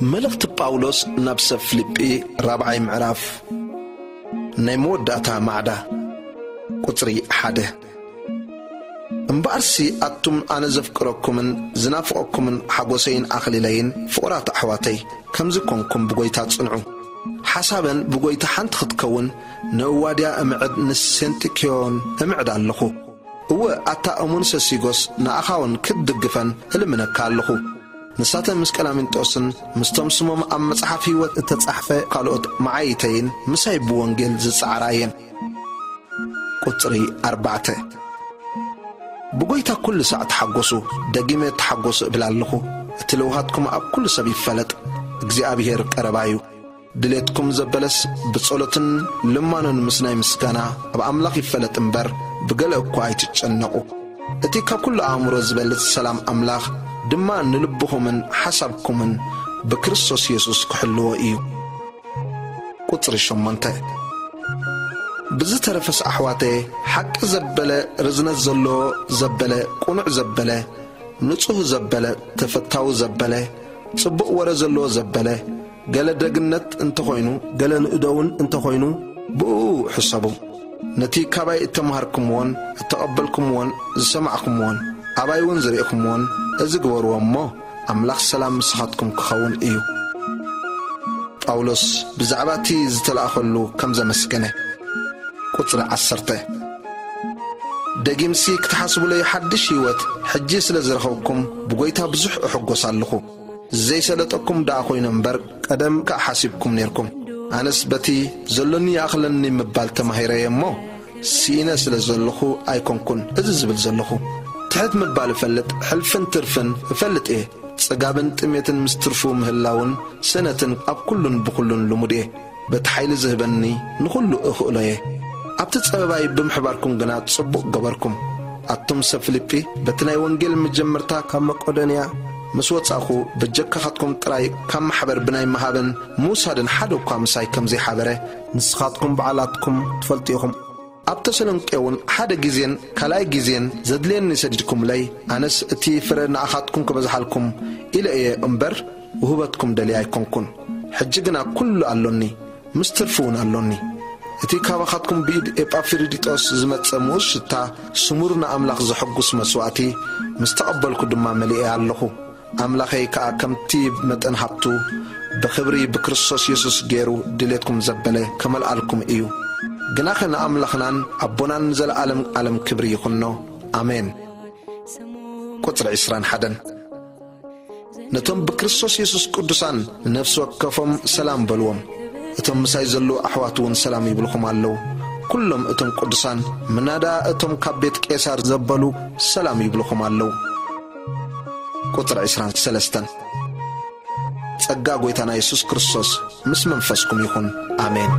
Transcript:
መልእኽቲ ጳውሎስ ናብ ሰብ ፊልጲ፣ ራብዓይ ምዕራፍ፣ ናይ መወዳእታ ማዕዳ፣ ቁጽሪ ሓደ። እምበኣርሲ ኣቱም ኣነ ዘፍቅረኩምን ዝናፍቐኩምን ሓጎሰይን ኣኽሊለይን ፍቑራት ኣሕዋተይ፣ ከምዚ ኮንኩም ብጐይታ ጽንዑ። ሓሳበን ብጐይታ ሓንቲ ክትከውን ንእዋድያ እምዕድ ንሴንጢክዮን እምዕድ ኣለኹ። እወ፣ ኣታ እሙን ሰሲጎስ ንኣኻውን ክትድግፈን እልምነካ ኣለኹ። ንሳተን ምስ ቀላሚንጦስን ምስቶም ስሞም ኣብ መጽሓፍ ህይወት እተጻሕፈ ካልኦት መዓይተይን ምሳይ ብወንጌል ዝጸዓራ እየን። ቁጽሪ ኣርባዕተ። ብጐይታ ኩሉ ሳዕ ተሓጎሱ፣ ደጊመ ተሓጎሱ እብል ኣለኹ። እቲ ለውሃትኩም ኣብ ኩሉ ሰብ ይፈለጥ፣ እግዚኣብሔር ቀረባ እዩ። ድሌትኩም ዘበለስ ብጸሎትን ልማኖን ምስ ናይ ምስጋና ኣብ ኣምላኽ ይፈለጥ እምበር፣ ብገለ እኳ ኣይትጨነቑ። እቲ ካብ ኩሉ ኣእምሮ ዝበልጽ ሰላም ኣምላኽ ድማ ንልብኹምን ሓሳብኩምን ብክርስቶስ የሱስ ክሕልዎ እዩ። ቁጽሪ ሸሞንተ። ብዝተረፈስ ኣሕዋተየ፣ ሓቂ ዘበለ፣ ርዝነት ዘለዎ ዘበለ፣ ቅኑዕ ዘበለ፣ ንጹህ ዘበለ፣ ተፈታዊ ዘበለ፣ ጽቡቕ ወረ ዘለዎ ዘበለ፣ ገለ ደግነት እንተኾይኑ፣ ገለ ንእደውን እንተኾይኑ፣ ብእኡ ሕሰቡ። ነቲ ካባይ እተማሃርኩምዎን እተቐበልኩምዎን ዝሰማዕኩምዎን፣ ኣባይ እውን ዝርእኹምዎን፣ እዚ ግበርዎ እሞ፣ ኣምላኽ ሰላም ምሳኻትኩም ክኸውን እዩ። ጳውሎስ ብዛዕባ እቲ ዝተላእኸሉ ከም ዘመስገነ። ቁጽሪ ዓሰርተ። ደጊምሲ ክትሓስቡለይ ሓድሽ ህይወት ሕጂ ስለ ዝረኸብኩም ብጐይታ ብዙሕ እሕጎስ ኣለኹ። ዘይሰለጠኩም ደኣ ኾይኑ እምበር ቀደም ከኣ ሓሲብኩም ኔርኩም። ኣነስ በቲ ዘሎኒ ይኣኽለኒ ምባል ተማሂረየ እሞ፣ ስኢነ ስለ ዘለኹ ኣይኮንኩን እዚ ዝብል ዘለኹ። ትሕት ምባል እፈልጥ፣ ሕልፍን ትርፍን እፈልጥ እየ። ጽጋብን ጥሜትን ምስ ትርፉ ምህላውን ስእነትን ኣብ ኩሉን ብኹሉን ልሙድ እየ። በቲ ሓይሊ ዝህበኒ ንኹሉ እኽእሎ እየ። ኣብቲ ጸበባይ ብምሕባርኩም ግና ጽቡቕ ገበርኩም። ኣቱም ሰብ ፊልጲ፣ በቲ ናይ ወንጌል መጀመርታ ካብ መቄዶንያ ምስ ወጻእኹ፣ በጀካኻትኩም ጥራይ ካብ ማሕበር ብናይ ምሃብን ምውሳድን ሓደ እኳ ምሳይ ከም ዘይሓበረ ንስኻትኩም ባዕላትኩም ትፈልጡ ኢኹም። ኣብ ተሰሎንቄ እውን ሓደ ግዜን ካልኣይ ግዜን ዘድልየኒ ሰዲድኩምለይ፣ ኣነስ እቲ ፍረ ንኣኻትኩም ክበዝሓልኩም ኢለ እየ እምበር፣ ውህበትኩም ደልየ ኣይኮንኩን። ሕጂ ግና ኩሉ ኣሎኒ፣ ምስ ትርፊ እውን ኣሎኒ። እቲ ካባኻትኩም ብኢድ ኤጳፍሮዲጦስ ዝመጸ ምኡዝ ሽታ፣ ስሙር ንኣምላኽ ዘሐጉስ መስዋእቲ፣ ምስ ተቐበልኩ ድማ መሊኤ ኣለኹ። ኣምላኸይ ከኣ ከምቲ መጠን ሃብቱ ብኽብሪ ብክርስቶስ የሱስ ገይሩ ድሌትኩም ዘበለ ከመልኣልኩም እዩ። ግናኸ ንኣምላኽናን ኣቦናን ንዘለኣለም ዓለም ክብሪ ይኹኖ። ኣሜን። ቁጽሪ ዕስራን ሓደን። ነቶም ብክርስቶስ የሱስ ቅዱሳን ንነፍሲ ወከፎም ሰላም በልዎም። እቶም ምሳይ ዘለዉ ኣሕዋት እውን ሰላም ይብልኹም ኣለዉ። ኩሎም እቶም ቅዱሳን፣ ምናዳ እቶም ካብ ቤት ቄሳር ዘበሉ፣ ሰላም ይብልኹም ኣለዉ። ቁጽሪ ዕስራን ሰለስተን። ጸጋ ጐይታና የሱስ ክርስቶስ ምስ መንፈስኩም ይኹን። ኣሜን።